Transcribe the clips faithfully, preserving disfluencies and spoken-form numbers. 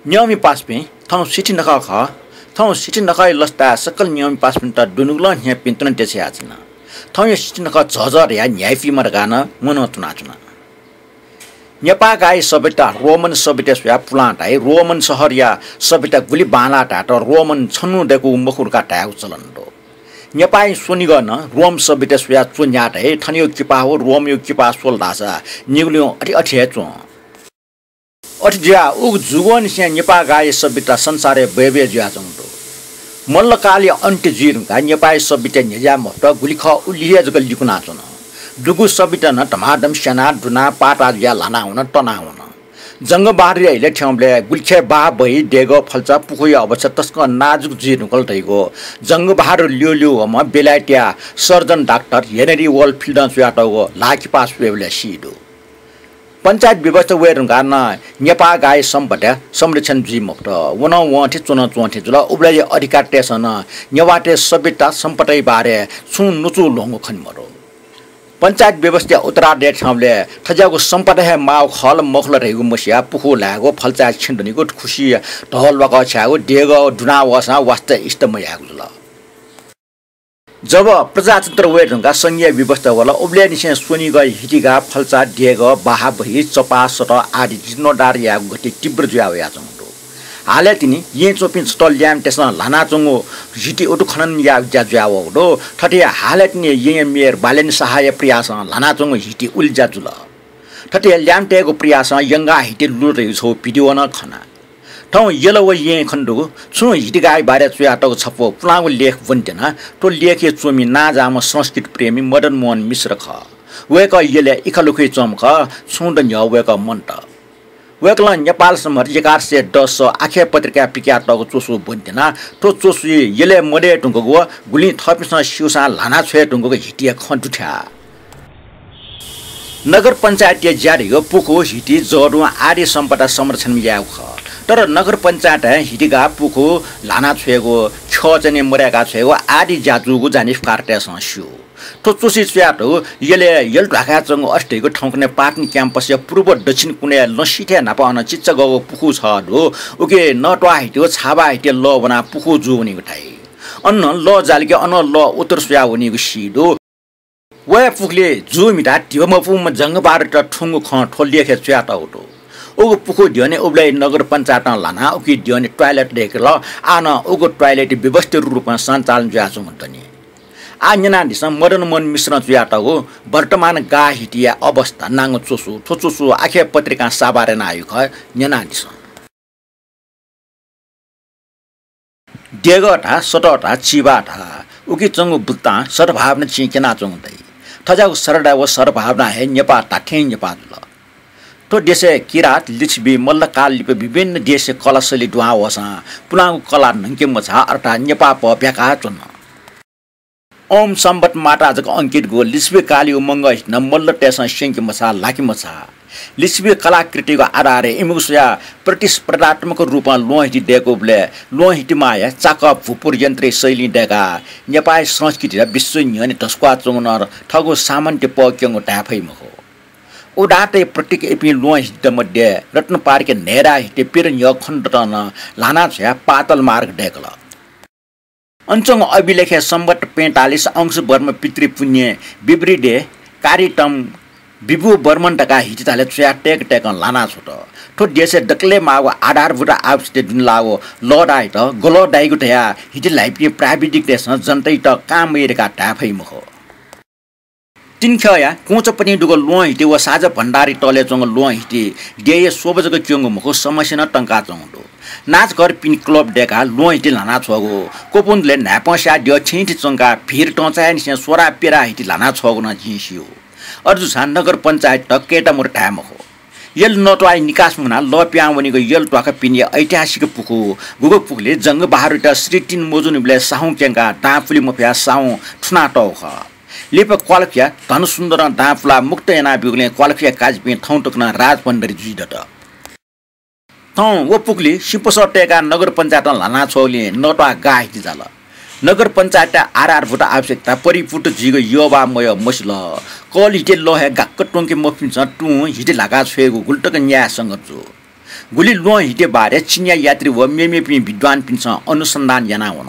न्यंमि पासापिं, थौं सिथि नखः खः। थौं सिथि नखःया लसताय् सकल न्यंमि पासापिन्त दुनुगलं न्ह्यःने भिंतुना देछानाच्वना। थौंया सिथि नखः झःझः धयाः न्ह्याइपुइमा धकाः नं मनंतुनाच्वना। नेपाःगाःया सभ्यता रोमन सभ्यताय् स्वयाः पुलां धाइ। रोमन शहरया सभ्यता गुलि बांलाः धायेत रोमन छन्हु दय्कूगु मखु धकाः धायेगु चलन दु। नेपाःया स्वनिगः नं रोम सभ्यताय् स्वयाः च्वन्ह्याः धाइ। थनयागु किपा व रोमयागु किपा स्वल धाःसा निगुलिं अथे अथे हे च्वं। अथे जुयाः उगु जुगःनिसें नेपाःगाःया सभ्यता संसारय् बय्बय् जुयाच्वंगु दु। मल्लकालया अन्त्य जुइ धुंकाः नेपाःया सभ्यता न्ह्यज्याये मफुत, गुलि खः उलि हे जक लिकुनाच्वन। दुगु सभ्यता नं धमाधम स्यानाः दुनाः पाता जुयाः ल्हाना वन, तना वन। जंगबहादुरया इलय् थ्यंबलय् गुलिखय् बाहाः बही, देगः, फल्चा, पुखूया अवस्था तसकं नाजुक जुइ धुंकल धइगु जंगबहादुर ल्यूल्यू वःम्ह बेलायतया सर्जन डाक्टर हेनरी वलफिल्डं च्वयातःगु ल्हाः किपा स्वयेबलय् सी दु। पञ्चायत व्यवस्था वये धुंकाः नं नेपाःगाःया सम्पदाया संरक्षण जुइ मफुत। व नं वंथें च्वनं च्वंथें जुल। उबलय् अधिकारीतय्सं नं नेवाःतय् सभ्यता सम्पदाया बारे छुं नुचु ल्ह्वंगु खने मदु। पञ्चायत व्यवस्थाया उत्तरार्धय् थ्यंबलय् थज्याःगु सम्पदा हे माःगु खः ला मखु ला धइगु मसियाः पुखू ल्हायेगु, फल्चाय् छेँ दनीगु, खुसिया ढः ल्वाकः छ्यायेगु, देगः दुना वःसां वास्ता इष्ट मयाःगु जुल। जब प्रजातन्त्र वये धुंकाः संघीय व्यवस्था वल, उबलय्निसें स्वनिगः, हितिगाः, फल्चा, देगः, बाहाः बही, चपाः, सतः आदि जीर्णोद्धार यायेगु गति तीव्र जुया वयाच्वंगु दु। हालय् तिनि येँय् च्वंपिं छता ल्याय्म्हतय्सं ल्हानाच्वंगु हिति उत्खनन यायेगु ज्या जुया वःगु दु। थथे हालय् तिनि येँया मेयर बालेन साहाया प्रयासं ल्हानाच्वंगु हिति उलि ज्या जुल। थथे ल्याय्म्हतय्गु प्रयासं यंगाः हिति लुल धइगु छगू भिडियो नं खना। थौं यल व येँय् खनेदुगु छुं हितिगाःया बारे च्वयातःगु छपु पुलांगु लेख ब्वनेत्यना। थ्व लेखय् च्वमि नांजाःम्ह संस्कृति प्रेमी मदन मोहन मिश्र खः। वय्कः यलय् इखालुखुइ च्वंम्ह खः, छुं दँ न्ह्यः वय्कः मन्त। वय्कलं नेपाल सम्बत एघार सय दस आखे पत्रिकाय् पिकयातःगु च्वसु ब्वनेत्यना। थ्व च्वसुइ यलय् मदये धुंकूगु व गुलिं थःपिन्सं स्यूसां ल्हाना छ्वये धुंकूगु हितिया खँ दुथ्याः। नगर पञ्चायतया ज्या धइगु पुखू, हिति, जःदुं आदि सम्पदा संरक्षण यायेगु खः। तर नगर पञ्चायतं हितिगाः, पुखू ल्हाना छ्वयेगु, ख्यः च्वने मदय्का छ्वयेगु आदि ज्या जूगु जानिफुकाःतय्सं स्यू। थ्व च्वसुइ च्वयातःगु यलय् यल ध्वाखाय् च्वंगु अथे धइगु थौंकन्हय् पाटन क्याम्पसया पूर्व दक्षिण कुनय् लँसिथय् न्हापां अन चिचागःगु पुखू छगः दु। उकी नःत्वाः हिति व छाबा हितिया लः वनाः पुखू जू वनीगु धाइ। अन लः जालिके अन लः उत्तर स्वयाः वनीगु सी दु। व हे पुखुलिइ जूम्हिता धिबा मपुंम्ह जंगबहादुरयात थुंगु खँ थ्व लेखय् च्वयातःगु दु। उगु पुखू द्यःने उबलय् नगर पञ्चायतं ल्हानाः उकी द्यःने toilet दय्कल। आः नं उगु toilet व्यवस्थित रूपं सञ्चालन जुयाच्वंगु दनि। आः न्यनादिसँ, मदन मोहन मिश्रं च्वयातःगु वर्तमान गाः हितिया अवस्था नांगु च्वसु। थ्व च्वसु आखे पत्रिकां साभार यानाहयागु खः, न्यनादिसँ। देगः धा, सतः धा, चिबा धा, उकी च्वंगु बुत्तां सद्भावना चिं क्यनाच्वंगु दइ। थज्याःगु श्रद्धा व सद्भावनां हे नेपाः धात्थें नेपाः जुल। थ्व देशय् किरात, लिच्छवि, मल्लकाल लिपा विभिन्न देशया कला शैली दुहां वःसां पुलांगु कला न्हंके मछाः, अर्थात् नेपाःपः ब्याकाः च्वन। ओम संवत् माता जक अंकित गु लिच्छवि कालयागु मंगः हिति नं मल्लतय्सं स्यंके मछाः, लाके मछाः। लिच्छवि कलाकृतियागु आधारय् इमिगु स्वयाः प्रतिस्पर्धात्मक रूपं ल्वहं हिति दय्कूबलय् ल्वहं हितिमाःया चाकः भूपुर यन्त्रया शैलीं दय्काः नेपाःया संस्कृतिया विश्व न्ह्यःने धस्वाः च्वंगु नं थःगु सामन्त्यपः क्यंगु धाये फइ मखु। उदारताया प्रतीक इपिं ल्वहं हितित मध्ये रत्नपार्कया न्हय्दाः हिति पिर न्ह्यः खनेदतं नं ल्हाना छ्वयाः पाताल मार्ग दय्कल। अन च्वंगु अभिलेखय् संवत् पैंतालिस अंशुवर्म पितृपुण्य विवृधे कारितम विभुवर्मन धकाः हिति थालय् च्वयाः तय्क तय्कं ल्हाना छ्वत। थ्व देशय् दकलय् माःगु आधारभूत आवश्यकता दुने लाःगु लः दायेत गलः दाइगु धयाः हिति ल्हाइपिं प्राविधिकतय्सं जनतायात कां मयय् धकाः धाये फइ मखु। तिनिख्यःया कुंचापतिं दुगु ल्वहं हिति व साझा भण्डारया तलय् च्वंगु ल्वहं हिति देय् स्वब्वः जक क्यंगु मखु, समस्या नं तंकाच्वंगु दु। नाचघर पिने क्लब दय्काः ल्वहं हिति ल्हाना छ्वःगु, क्वपुंदलय् न्हाय्पंस्याः द्यः छेँय् च्वंकाः भिर तंचाःनिसें स्वराः प्यराः हिति ल्हाना छ्वःगु नं जिं स्यू। अथे जूसां नगर पञ्चायतयात कय्तामदु धाये मखु। यल नःत्वाःया निकास मुनाः लः पिहां वनीगु यल ध्वाखा पिनेया ऐतिहासिक पुखू गुगु पुखुलिइ जंगबहादुरयात श्री तीन मजूनिबलय् साहुं क्यंकाः दां पुले मफयाः साहुं थुनातःगु खः। लिपा क्वालफिया धनसुन्दरं दां पुलाः मुक्त यानाब्यूगुलिं क्वालफिया काजीपिं थौं तक नं राजभण्डारी जुइ दत। थौं व पुखुलिइ सिँपसः तय्काः नगर पञ्चायतं ल्हाना छ्वःगुलिं नःत्वाः गाः हिति जाल। नगर पञ्चायतया आधारभूत आवश्यकता परिपूर्त जुइगु यः वा मयः मसिल। कल हितिया लः हे गाक्क त्वंके मफुपिन्सं तुं हिति ल्हाका छ्वयेगु गुलि तक न्यायसंगत जू। गुलि ल्वहं हिति बारे चिनिया यात्री व मेमेपिं विद्वानपिन्सं अनुसन्धान यानावन।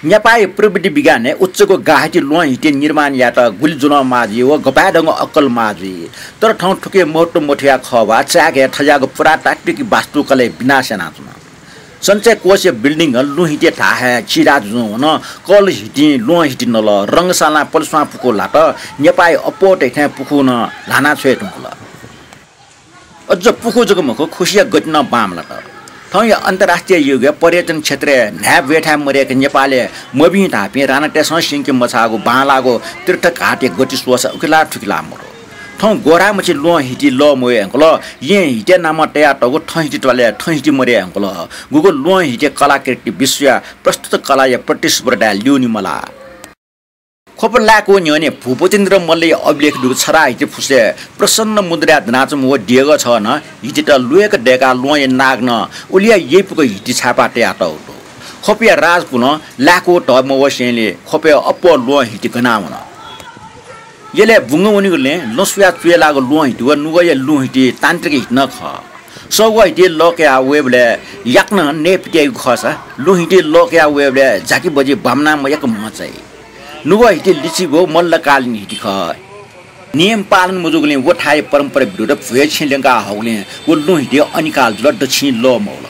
नेपाःया प्रविधि विज्ञानय् उच्चगु गाःहिति ल्वहं हिति निर्माण यायेत गुलि ज्वलं माः जुइ व गपाय्‌धंगु अक्कल माः जुइ। तर थौं थुकिया महत्व मथुया खः वा, चाय्‌क हे थज्याःगु पुरातात्विक वास्तुकलाया विनाश यानाच्वन। सञ्चय कोषया building लुँ हितिया धाःथाय् चिरा जुजुं वन, कल हितिं ल्वहं हिति नल, रंगशालां पलस्वां पुखू ल्हात, नेपाःया अप्वः तयेथाय् पुखू नं ल्हाना छ्वये धुंकल। अझ पुखू जक मखु, खुसिया गति नं बांमलात। थौंया अन्तर्राष्ट्रिय योगय् पर्यटन क्षेत्रय् न्हाय् ब्वय्‌थाय् मदय्‌क नेपालय् मभिं धाःपिं रानातय्‌सं स्यंके मछाःगु बांलाःगु तीर्थघाटया गति स्वःसा उखेलाः थुखेलाः मदु। थौं ग्वरामछि ल्वहं हिति लः मवये धुंकल, येँ हितिया नामं तयातःगु थँ हिति त्वालय् थँ हिति मदये धुंकल। गुगु ल्वहं हितिया कलाकृति विश्वया प्रस्तुत कलाया प्रतिस्पर्धाय् ल्यूने मलाः। ख्वप लाय्‌कूगु न्ह्यःने भूपतिन्द्र मल्लया अभिलेख दुगु छराः हिति फुसय् प्रसन्न मुद्राय् दनाच्वंम्ह व देगः छगः नं हितित ल्वय्‌क दय्‌काः ल्वहंया नाग नं उलिया यइपुक हिति छाय्‌पाः तयातःगु दु। ख्वपया राजकुलं लाय्‌कूगु धः मवसेंलि ख्वपया अप्वः ल्वहं हिति गनावन। यलय् बुंगः वनीगुलिं लँ स्वयाः च्वय् लाःगु ल्वहं हिति व नुगःया लुँ हिति तान्त्रिक हिति नं खः। सः व हिति लः कयाः वयेबलय् याकनं नये पित्याइगु खःसा लुँ हिति लः कयाः वयेबलय् जाकि बजि बामनां मयाक म्ह चाइ। नुगः हिति लिच्छवि व मल्लकालीन हिति खः। नियम पालन मजूगुलिं व थाय् परम्परा विरुद्ध भ्वय् छेँ ल्यंका हःगुलिं व लुँ हिति अनिकाल जुल, दच्छिं लः मवल।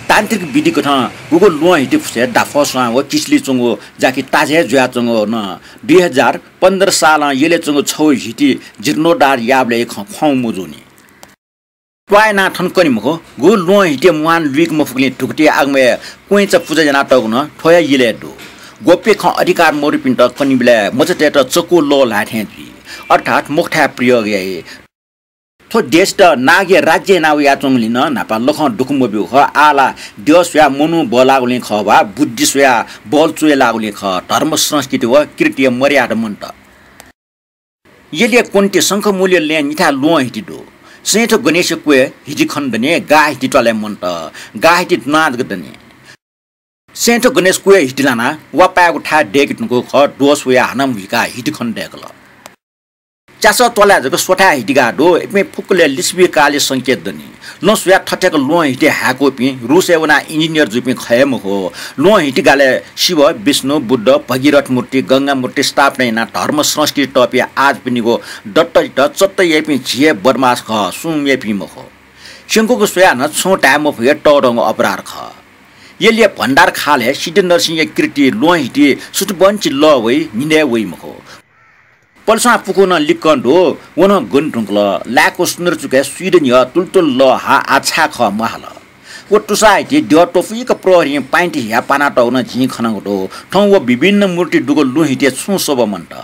तान्त्रिक विधि कथं गुगु ल्वहं हिति फुसय् दाफः स्वां व किसली च्वंगु जाकि ताजा हे जुयाच्वंगु नं दुई हजार पन्ध्र सालं यलय् च्वंगु छगू हिति जीर्णोद्धार याःबलय् खँ ख्वाउँ मजूनि। त्वाःया नां थन कनी मखु, गुगु ल्वहं हितिया म्वान लुइके मफुगुलिं धुकुतिया आगमय् क्वँय्‌चा पुजा यानातःगु नं थ्व हे यलय् दु। गोप्य खँ अधिकार मदुपिन्त कनीबलय् मचातय्‌त चकु लः ल्हाये थें जुइ, अर्थात् मखुथाय् प्रयोग याइ। थ्व देशत नागया राज्य याना वयाच्वंगुलिं नं न्हापा लखं दुःख मब्यूगु खः। आः ला द्यः स्वयाः मनू बल्लाःगुलिं खः वा बुद्धि स्वयाः बल च्वय् लाःगुलिं खः। धर्म संस्कृति व कीर्तिया मर्यादा मन्त। यलया क्वन्ति शंखमूलया लँय् निथाय् ल्वहं हिति दु। सैंथ्व गणेशया क्वय् हिति खने दनि, गाःहिति त्वालय् मन्त। गाःहिति दुनां जक दनि। सैंथ्व गणेश क्वय् हिति लानाः वा पायेगु थाय् दय्‌के धुंकूगु खः, दोष वयाः हानं म्हुइकाः हिति खने दय्‌कल। च्यासः त्वालय् जक स्वथाय् हिति गाः दु, इपिं फुक्कलय् लिच्छवि कालया संकेत दनि। लँ स्वयाः थथ्याक ल्वहं हिति हाय्‌कूपिं रूसय् वनाः engineer जूपिं खः हे मखु। ल्वहं हिति गालय् शिव, विष्णु, बुद्ध, भगीरथ मूर्ति, गंगा मूर्ति स्थापना यानाः धर्म संस्कृति तःपिं आजपिनिगु दत्तजित चत्त याइपिं झी हे बदमास खः, सुं मेपिं मखु। स्यंकूगु स्वयाः नं छुं धाये मफु हे तःधंगु अपराध खः। यलया भण्डार खालय् सिद्धिनरसिंहया कृति ल्वहं हिति सुथबन्चि लः वइ, न्हिनय् वइ मखु। पलस्वां पुखू नं लिक्कं दु, व नं गने धुंकल। लाय्‌कू सुन्दरचुकय् स्वीदँ न्ह्यः तुलतुल लः हा, आः छाय् खः महाल। व तुसाः हिति द्यः त्वपुइक प्रहरीं पाइँति हियाः पानातःगु नं जिं खनागु दु। थौं व विभिन्न मूर्ति दुगु लुँ हितिया छुं शोभा मन्त।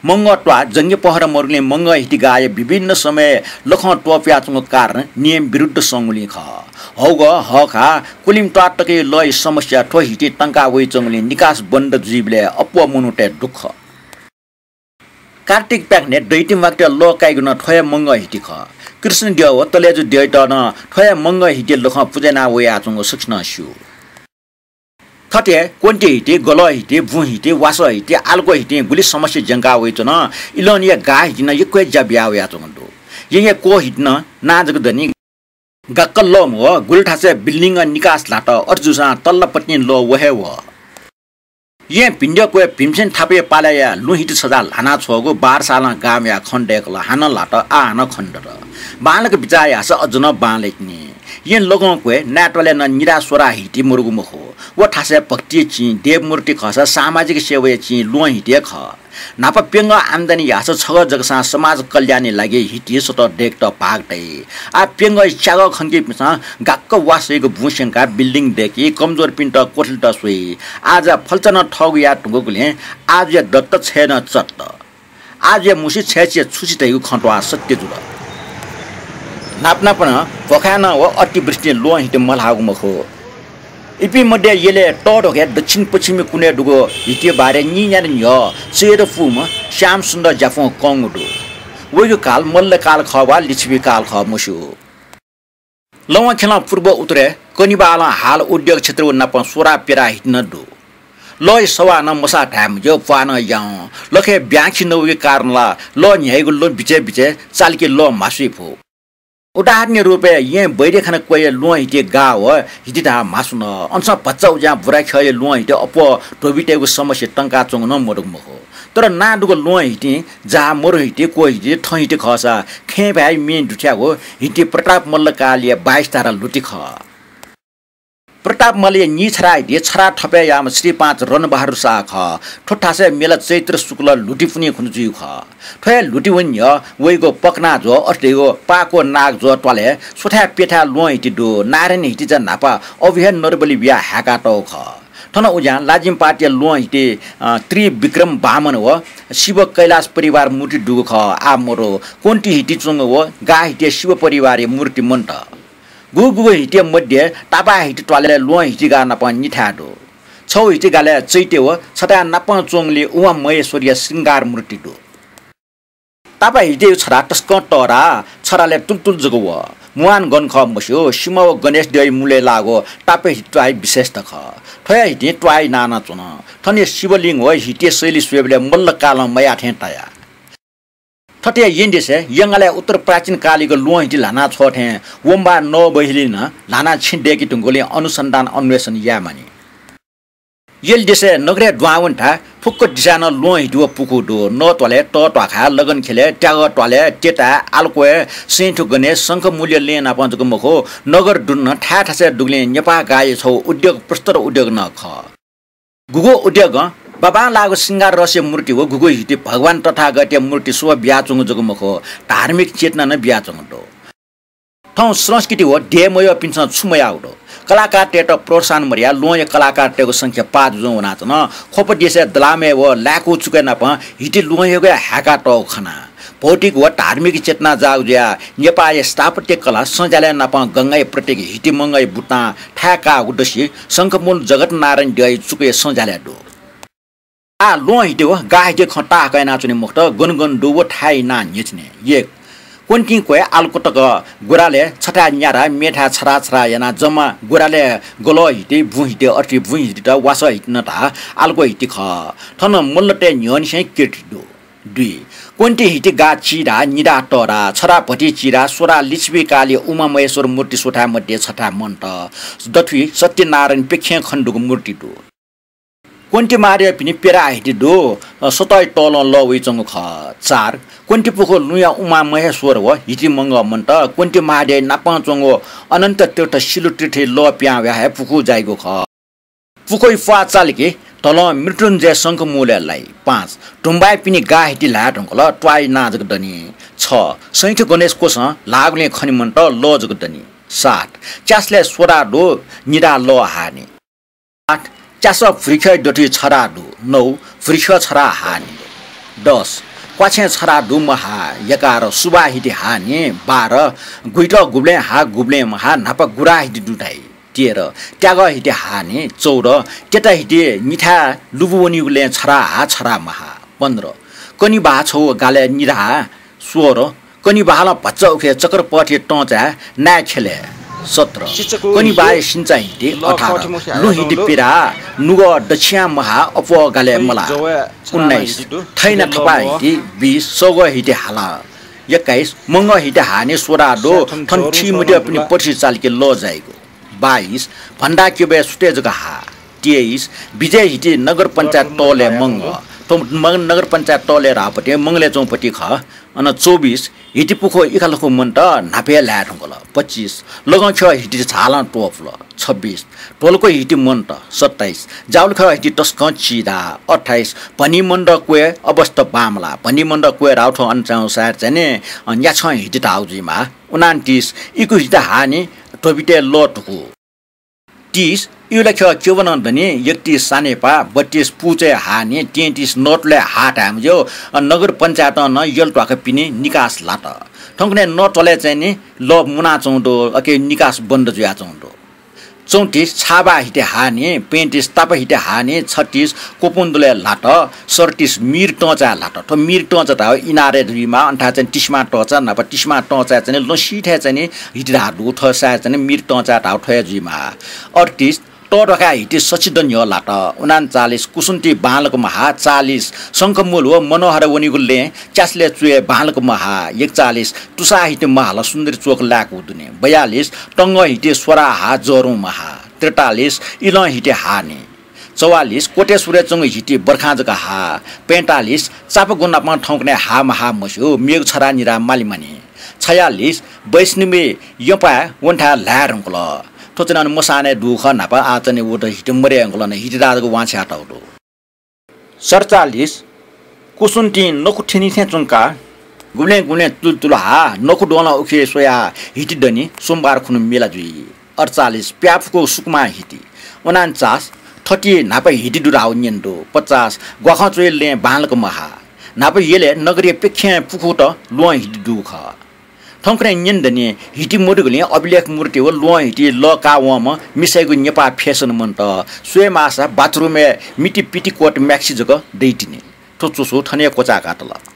मंगः त्वाः जंग्या पहरा मदुगुलिं मंगः हिति गाःया विभिन्न समयय् लखं त्वपुयाच्वंगु कारण नियम विरुद्ध संगुलिं खः। हौगः, हःखाः, कुलिम त्वाः तकया लःया समस्या थ्व हितिं तंका वइच्वंगुलिं निकास बन्द जुइबलय् अप्वः मनूतय् दुःख। कार्तिक प्याखनय् दैत्यमाकेत लः काइगु नं थ्व हे मंगः हिति खः। कृष्ण द्यः व तलेजु द्यःयात नं थ्व हे मंगः हितिया लखं पुजा याना वयाच्वंगु सकसिनं स्यू। थथे क्वन्ति हिति, गलः हिति, बुँ हिति, वासः हिति, आलक्व हितिं गुलि समस्या ज्यंका वइच्वन। इलंनिया गाः हितिं नं यक्व हे ज्या बिया वयाच्वंगु दु। येँया क्वः हितिं नं नां जक दनि। गाक्क लः मवः, गुलि थासय् building निकास ल्हात, अथे जूसां तल्लापतिं लः व हे वः। येँ भिंद्यः क्वय् भीमसेन थापाया पालय्‌या लुँ हिति छजा ल्हाना छ्वःगु बार सालं गां वयाः खने दय्‌कल, हानं ल्हात, आः हानं खने दत। बांलाक बिचाः याःसा अझ नं बांलाइतिनि। येँ लखं क्वय् नाय्‌त्वालय् नं निराः स्वराः हिति मदुगु मखु। व थासय् भक्तिया चिं, देवमूर्ति खःसा सामाजिक सेवाया चिं ल्वहं हिति हे खः। न्हापा प्यंगः आम्दानी याःसा छगः जकसां समाज कल्याणया लागि हिति सतः दय्‌केत भाग दइ। आः प्यंगः च्यागः खंकीपिन्सं गाक्क वासःयागु बुँ स्यंकाः building दय्‌की, कमजोरपिन्त कोठलित स्वइ। आः जा फल्चा नं थःगु याये धुंकूगुलिं आजुया दत्त छय् नं चत्त। आजुया मुसि छय्‌चिया छुसि धइगु खँ त्वाः सत्य जुल। नाप नापं भ्वखाय्‌नं व अतिवृष्टिं ल्वहं हिति मल्हाःगु मखु। इपिं मध्ये यलय् तःधंगु दक्षिण पश्चिमी कुनय् दुगु हितिया बारे नीन्यादँ न्ह्यः सय्‌धः पूम्ह श्यामसुन्दर ज्याफुं कंगु दु। वइगु काल मल्लकाल खः वा लिच्छवि काल खः मस्यू। लवंखेलं पूर्व उत्तरय् कनिबालं हाल उद्योग क्षेत्र व नापं स्वराः प्यराः हिति नं दु। लःया सवाः नं मसाः धाये मज्यू, प्वाः नं यावं। लखय् ब्याँखि नवइगु कारणं ला लः न्ह्याइगु लँ बिचय् बिचय् चालकि लः म्हासुइ फु। उदाहरणया रूपय् येँ बैरेखाना क्वय् ल्वहं हिति गाः व हिति धाः म्हासु न। अनसं भचा उज्यां बुराख्यःया ल्वहं हिति अप्वः ध्वबितय्गु समस्या तंकाच्वंगु नं मदुगु मखु। तर नां दुगु ल्वहं हितिं जाः मरु हिति, क्व हिति, थँ हिति खःसा खँय् भाय् म्ये दुथ्याःगु हिति प्रताप मल्ल कालया बाइस धारा ल्हुति खः। प्रताप मल्लया निछ्रा हिति छरा थपय् याःम्ह श्री पाँच रणबहादुर शाह खः। थ्व थासय् मेला चैत्र शुक्ल ल्हुतिपुन्हि खुन्हु जुइगु खः। थ्व हे ल्हुतिवन्हि वइगु पकनाज्वः अथे धइगु पाको नागज्वः त्वालय् स्वथाय् प्यथाय् ल्वहं हिति दु। नारायण हिति जा न्हापा अबु हे नरबलि बियाः हाय्कातःगु खः। थन उज्यां लाजिमपाटया ल्वहं हिति, अ, त्रिविक्रम बामन व शिव कैलाश परिवार मूर्ति दुगु खः। आः मरु क्वन्ति हिति च्वंगु व गाः हितिया शिव परिवारया मूर्ति मन्त। गुगुगु हितिया मध्ये तापाः हिति त्वालय् ल्वहं हिति गाः नापं निथाय् दु। छगू हिति गालय् चैत्य व छथाय् नापं च्वंगुलिं उमा महेश्वरया श्रृंगार मूर्ति दु। तापाः हितिया छरा तसकं तःधा, छरालय् तुलतुल जक वः। मुहान गन खः मस्यू, सिमा व गणेश द्यःया मुलय् लाःगु तापाः हिति त्वाःया विशेषता खः। थ्वया हितिं त्वाःया नां नं च्वन। थनया शिवलिंग व हितिया शैली स्वयेबलय् मल्ल कालं मयाः थें ताया। थथे येँ देशय् यंगालय् उत्तर प्राचीन कालीक ल्वहं हिति ल्हाना छ्वः थें वंबा नवबहिली नं ल्हाना छेँ दय्के धुंकूलिं अनुसन्धान अन्वेषण याये मानि। यल देशय् नगरय् दुहां वनेथाय् फुक्क दिसाय् नं ल्वहं हिति व पुखू दु। नः त्वालय्, तः त्वाखाय्, लगन ख्यलय्, त्यागः त्वालय्, तेताय्, आलक्वय्, सैंथु गणेश, शंखमूलया लँय् नापं जक मखु, नगर दुने नं थाय् थासय् दुगुलिं नेपाः गाःया छगू उद्योग, प्रस्तर उद्योग नं खः। गुगु उद्योगं बाबां लाःगु श्रृंगार रसया मूर्ति व गुगु हिति भगवान तथागतया मूर्ति स्वः बियाच्वंगु जक मखु, धार्मिक चेतना नं बियाच्वंगु दु। थौं संस्कृति व देय् मयःपिन्सं छु मयाःगु दु? कलाकारतय्त प्रोत्साहन मदयाः ल्वहंया कलाकारतय्गु संख्या पाः जुजुं वनाच्वन। ख्वप देशय् दलामय् व लाय्कू चुकय् नापं हिति ल्वहंयागु हे हाय्कातःगु खना। भौतिक व धार्मिक चेतना जाःगु जुयाः नेपाःया स्थापत्य कला संज्यालय् नापं गंगाया प्रतीक हितिमंगःया बुतां थाय् काःगु दसि शंखमूल जगत नारायण द्यःया चुकय् संज्यालय् दु। आः ल्वहं हिति व गाः हितिया खँ ताःहाकः यानाच्वने मखुत, गन गन दु व थाय् नां न्ह्यचिने। एक, क्वन्तिं क्वय् आलक्व तक गुरालय् छथाय् न्यारा, मेथाय् छथाय् छथाय् यानाः जम्मा गुरालय् गलः हिति, बुँ हिति, अथे बुँ हितित वासः हिति नं धाः, आलक्व हिति खः। थन मल्लतय् न्ह्यःनिसें कीर्ति दु। दुई, क्वन्ति हिति गाः चिधाः, निधाः तःधाः, छधाः भति चिधाः, स्वधाः लिच्छवि कालया उमा महेश्वर मूर्ति स्वथाय् मध्ये छथाय् मन्त। दथुइ सत्यनारायण प्यखें खनेदुगु मूर्ति दु। क्वन्ति महाद्यःपिनि प्यधाः हिति दु, अ, सतःया तलं लः वइच्वंगु खः। चार, क्वन्ति पुखू लुँया उमा महेश्वर व हितिमंगः मन्त। क्वन्ति महाद्यःया नापं च्वंगु अनन्त तीर्थ सिलु तीर्थया लः पिहां वयाः हे पुखू जाइगु खः। पुखूया प्वाः चालिके धलं मृत्युञ्जय शंखमूलय् लाइ। पाँच, धुम्बायापिनि गाः हिति ल्हाये धुंकल, त्वाःया नां जक दनि। छ, सैंथु गणेश क्वसं ल्हाःगुलिं खने मन्त, लः जक दनि। सात, च्यासलय् स्वधाः दु, निधाः लः हाःनि। आठ, च्यासः भुरिख्यः दथुइ छधाः दु। नौ, भुरिख्यः छधाः हाःनि। दस, क्वाछेँ छधाः दु महाः। एघार, सुभाः हिति हाःनि। बाह्र, गुइत गुबलें हाः गुबलें महाः, न्हापा गुराः हिति दु धाइ। तेह्र, त्यागः हिति हाःनि। चौध, तेता हिति निथाय् लुबु वनीगुलें छधाः हाः छधाः महाः। पन्ध्र, कनिभाः छगू गालय् निधाः। सोह्र, कनिभालं भचा उखे चक्रपथया तंचाय् नाय् ख्यलय्। सत्र, कनिभाःया सिन्चा हिति। अठार, लुँ हिति पिधाः नुगः दछियां महाः अप्वः गालय् मलाः। उन्नाइस, थैना थपाः हिति। बिस, सौगः हिति हालाः। एक्काइस, मंगः हिति हाःनि, स्वधाः दु, थन थी मद्यःपिनि पथि चालिके लः जाइगु। बाइस, भन्दा क्यबय् सुथय् जक हाः। तेइस, बिजय हिति नगर पञ्चायत तःलय् मंगः। थ्व मं-, नगर पञ्चायत तःलय् धाःपति मंगलय् च्वंपति खः। अन चौबिस, हिति पुखू इखालखु मन्त, न्हापा हे ल्हाये धुंकल। पच्चिस, लगंख्यः हिति झालं त्वपुल। छब्बिस, ध्वलक्व हिति मन्त। सत्ताइस, जावलख्यः हिति तसकं चिधाः। अट्ठाइस, भनिमण्ड क्वय् अवस्था बांमलाः। भनिमण्ड क्वय् धाःगु थ्व अन चाहिँ सायद चाहिँ नि, अ, न्याछं हिति धाःगु जुइमाः। उनान्तिस, इकु हिति हाःनि, ध्वबितय् लः धुकू। तीस, इउलाख्यः क्यबनं दनि। एकतीस, सानेपाः। बत्तीस, पुचय् हाःनि। तेत्तीस, नतुलय् हाः धायेमाज्यू। अ, नगर पञ्चायतं नं यल ध्वाखापिनि निकास ल्हात। थौंकन्हय् नतुलय् चाहिँ नि लः मुनाच्वंगु दु, अके निकास बन्द जुयाच्वंगु दु। चौंतीस, छाबा हिति हाःनि। पैंतीस, तापा हिति हाःनि। छत्तीस, कोपुन्दुलय् ल्हात। सैंतीस, मीर तंचाय् ल्हात। थ्व मीर तंचा धाःगु इनारय् जुइमाः, अन थाय् चाहिँ तिस्मा तंचा, न्हापा तिस्मा तंचाय् चाहिँ नि लँ सीथाय् चाहिँ नि हिति धाःगु दु, थ्व सायद चाहिँ नि मीर तंचाय् धाःगु थ्वयाः जुइमाः। अड्तीस, तःधकाः हिति सछि दँ न्ह्यः लात। उनान्चालिस कुसुन्ति बांलाक महा, चालिस शंखमूल व मनोहर वनीगु लँय् च्यासलय् च्वय् बांलाक महा, एकचालिस तुसाः हिति महाल सुन्दरी च्वक लाय्कूगु दुने, बयालिस तंगः हिति स्वराः हा जःरुं महा, त्रितालिस इलं हिति हाःनि, चौवालिस कोटेश्वरय् च्वंगु हिति बर्खां जक हा, पैंतालिस चापा गुनापं थौंकन्हय् हा महा मस्यू, मेगु छरा निरा माली मानि, छयालिस वैष्णवी यंपाय् वनेथाय् ल्हाये धुंकल। थ्व चाहिँ अन मसानय् दुगु खः न्हापा, आः चाहिँ वयात हिति मदये धुंकल, अन हिति दाजक वां छ्याः तःगु दु। सतचालिस कुसुन्तिं नखु थिनि थें च्वंकाः गुबलें गुबलें तुलतुल हा, नखु द्वहलं उखे स्वयाः हिति दनि, सोमबार खुन्हु मेला जुइ। अठचालिस प्याःफुकु सुकुमां हिति। उनान्चास थति न्हापा हिति दु धाःगु न्यने दु। पचास ग्वाखं च्वय् लँय् बांलाक महा। न्हापा यलय् नगरया प्यखें पुखूत ल्वहं हिति दुगु खः। थौंकन्हय् न्यने दनि, हिति मदुगुलिं अभिलेख मूर्ति व ल्वहं हिति लः काः वंम्ह मिसायागु नेपाः fashion मन्त। स्वये माःसा bathroom-य् मिति petticoat maxi जक दइतिनि। थ्व च्वसु थन हे क्वचाय्कातल।